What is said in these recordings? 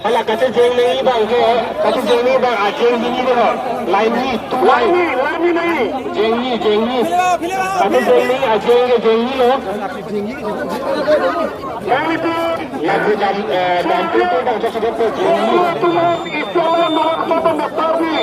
Hala kasi jeng ni bang ke kasi jeng ni bang a jeng ni ni line ni tu line ni line ni jeng ni jeng ni kasi jeng ni a jeng ke jeng ni no ya jam jam tu bang sa ko jeng ni tu islam no party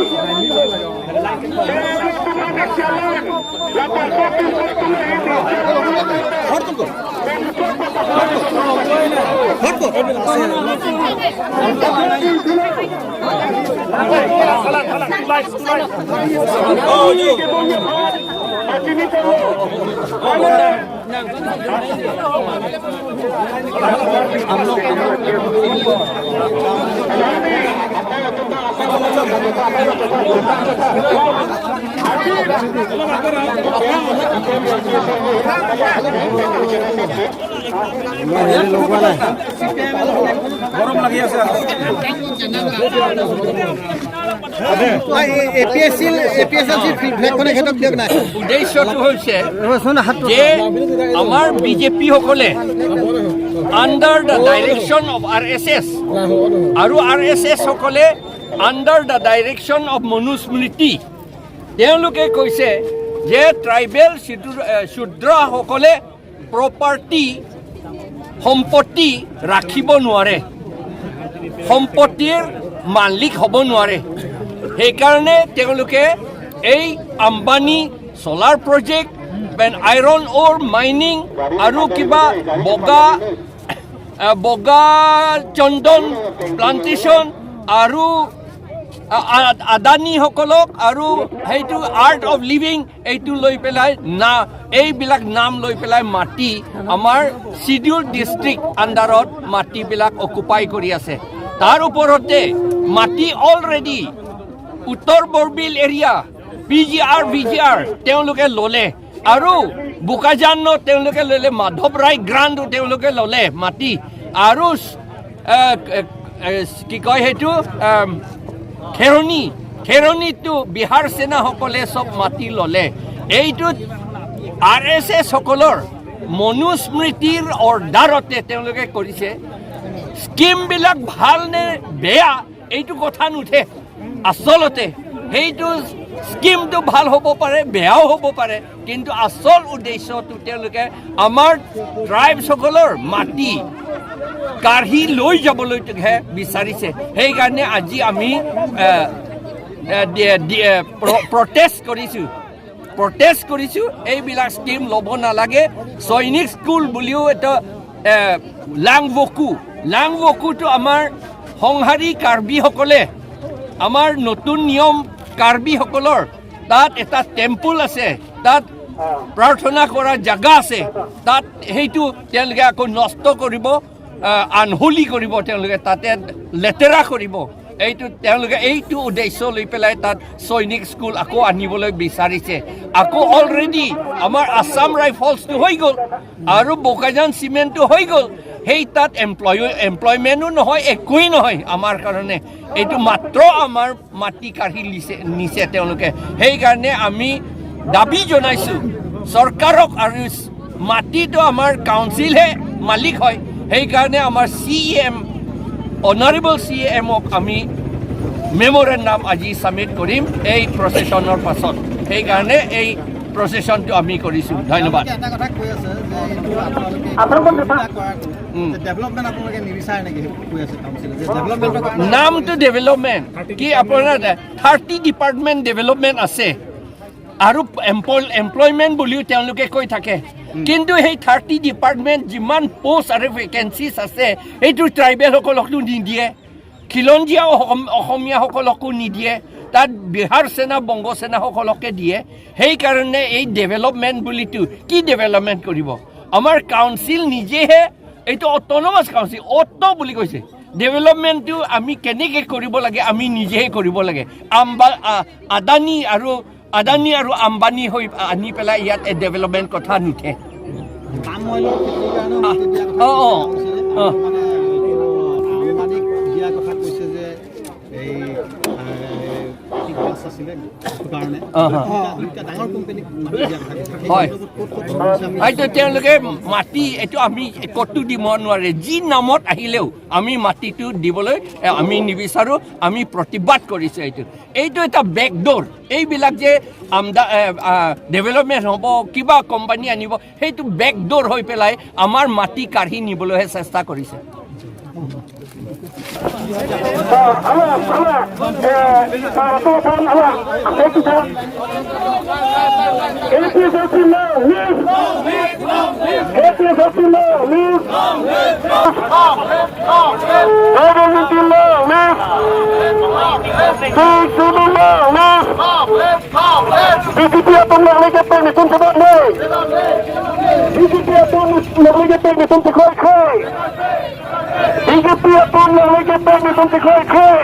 গৰম লাগি আছে। উদ্দেশ্যটো হৈছে যে আমাৰ বিজেপিসকলে under the direction of RSS আৰু R S এছসকলে under the direction of Manusmriti তেওঁলোকে কৈছে যে ট্ৰাইবেল শূদ্ৰসকলে প্ৰপাৰ্টি সম্পত্তি ৰাখিব নোৱাৰে, সম্পত্তিৰ মালিক হ'ব নোৱাৰে। সেইকাৰণে তেওঁলোকে এই Ambani solar project, iron ore mining আৰু কিবা বগা বগা চন্দন প্লান্টেশ্যন আৰু আদানীসকলক আৰু সেইটো আৰ্ট অফ লিভিং এইটো লৈ পেলাই না এইবিলাক নাম লৈ পেলাই মাটি আমাৰ চিডিউল ডিষ্ট্ৰিক্ট আণ্ডাৰত মাটিবিলাক অকুপাই কৰি আছে। তাৰ ওপৰতে মাটি অলৰেডি উত্তৰ Borbil area P G R V G R তেওঁলোকে ল'লে আৰু বোকাজানত তেওঁলোকে ল'লে, মাধৱ ৰায় গ্ৰাণ্ডো তেওঁলোকে ল'লে মাটি আৰু কি কয় সেইটো খেৰণি, খেৰণিটো বিহাৰ সেনাসকলে চব মাটি ল'লে। এইটোত আৰ এছ এছসকলৰ মনুস্মৃতিৰ অৰ্ডাৰতে তেওঁলোকে কৰিছে। স্কিমবিলাক ভাল নে বেয়া এইটো কথা নুঠে, আচলতে সেইটো স্কিমটো ভাল হ'ব পাৰে, বেয়াও হ'ব পাৰে, কিন্তু আচল উদ্দেশ্যটো তেওঁলোকে আমাৰ ট্ৰাইবছসকলৰ মাটি কাঢ়ি লৈ যাবলৈহে বিচাৰিছে। সেইকাৰণে আজি আমি প্ৰটেষ্ট কৰিছোঁ, প্ৰটেষ্ট কৰিছোঁ। এইবিলাক স্কিম ল'ব নালাগে। সৈনিক স্কুল বুলিও এটা লাংবকু, লাংবকুটো আমাৰ সংহাৰী কাৰ্বিসকলে আমাৰ নতুন নিয়ম কাৰ্বিসকলৰ তাত এটা টেম্পল আছে, তাত প্ৰাৰ্থনা কৰা জাগা আছে, তাত সেইটো তেওঁলোকে আকৌ নষ্ট কৰিব, আনহলি কৰিব, তেওঁলোকে তাতে লেতেৰা কৰিব। এইটো তেওঁলোকে এইটো উদ্দেশ্য লৈ পেলাই তাত সৈনিক স্কুল আকৌ আনিবলৈ বিচাৰিছে। আকৌ অলৰেডি আমাৰ আছাম ৰাইফলছটো হৈ গ'ল আৰু বোকাজান চিমেণ্টটো হৈ গ'ল, সেই তাত এমপ্লয়মেণ্টো নহয়, একোৱেই নহয় আমাৰ কাৰণে। এইটো মাত্ৰ আমাৰ মাটি কাঢ়ি নিছে তেওঁলোকে। সেইকাৰণে আমি দাবী জনাইছোঁ চৰকাৰক, আৰু মাটিটো আমাৰ কাউন্সিলহে মালিক হয়, সেইকাৰণে আমাৰ চি এম অনাৰেবল চি এমক আমি মেমৰেণ্ডাম আজি ছাবমিট কৰিম এই প্ৰচেছনৰ পাছত। সেইকাৰণে এই প্ৰচেছনটো আমি কৰিছোঁ। ধন্যবাদ। নামটো ডেভেলপমেণ্ট কি আপোনাৰ 30 ডিপাৰ্টমেণ্ট ডেভেলপমেণ্ট আছে আৰু এমপ্লয়মেণ্ট বুলিও তেওঁলোকে কৈ থাকে, কিন্তু সেই 30 ডিপাৰ্টমেণ্ট যিমান পষ্ট আৰু ভেকেঞ্চিজ আছে সেইটো ট্ৰাইবেলসকলকো নিদিয়ে, খিলঞ্জীয়া অসমীয়াসকলকো নিদিয়ে, তাত বিহাৰ সেনা বংগ সেনাসকলকে দিয়ে। সেইকাৰণে এই ডেভেলপমেণ্ট বুলিতো কি ডেভেলপমেণ্ট কৰিব? আমাৰ কাউন্সিল নিজেহে এইটো অট'নমাছ কাউন্সিল, অট' বুলি কৈছে। ডেভেলপমেণ্টটো আমি কেনেকৈ কৰিব লাগে আমি নিজেহে কৰিব লাগে। আদানী আৰু আম্বানী হৈ আনি পেলাই ইয়াত ডেভেলপমেণ্ট কথা নুঠে। অঁ অঁ দিয়া কথা কৈছে যে এই আছিলে কাৰণে দুটা ডাঙৰ কোম্পানীক মাটি দিয়া কথা কৈছে। সেই হয়। সন্দৰ্ভত ক'ত ক'ত সমস্যা আমি হয়তো তেওঁলোকে মাটি এইটো আমি ক'তো দিব নোৱাৰে। যি নামত আহিলেও আমি মাটিটো দিবলৈ আমি নিবিচাৰোঁ। আমি প্ৰতিবাদ কৰিছোঁ। এইটো এটা বেকড'ৰ। এইবিলাক যে আমদা ডেভেলপমেণ্ট হ'ব, কিবা কোম্পানী আনিব, সেইটো বেকড'ৰ হৈ পেলাই আমাৰ মাটি কাঢ়ি নিবলৈহে চেষ্টা কৰিছে। Ala, ala, ala, APSLC long live! APSLC long live! Government long live! Big long live! BJP atom lagi permission sebab ni. BJP atom lagi permission khoi khoi. BJP atom lagi permission khoi khoi.